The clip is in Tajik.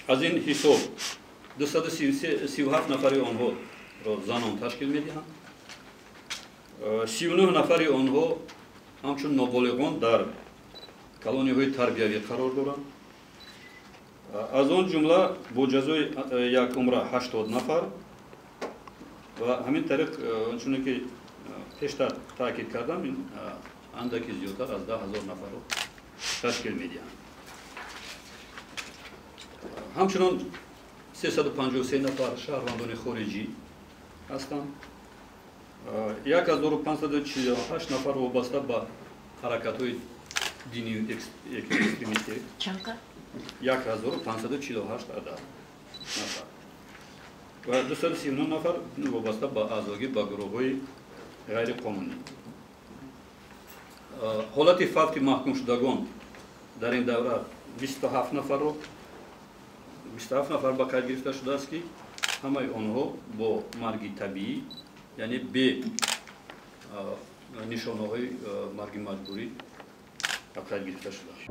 Аз ин ҳисоб 237 нафари онҳоро занон ташкил медиҳанд. 39 нафари онҳо ҳамчун ноболиғон дар колониҳои тарбиявӣ қарор доранд. Аз он ҷумла бо ҷазои якумра 80 нафар ва ҳамин тариқ, чуне ки пештар таъкид кардам, ин андаки зиёдтар аз 10 000 нафарро ташкил медиҳанд. Ҳамчунон 353 нафар шаҳрвандони хориҷӣ ҳастанд. 1548 нафар вобаста ба ҳаракатҳои динию экстремистӣ. Чанд? 1548 адад нафар ва 239 нафар вобаста ба аъзогӣ ба гурӯҳҳои ғайриқонунӣ. Ҳолати фавти маҳкумшудагон дар ин давра 27 нафарро 27 нафар ба қайд гирифта шудааст, ки ҳамаи онҳо бо марги табиӣ, яъне бе нишонаҳои марги маҷбурӣ ба қайд гирифта шудааст.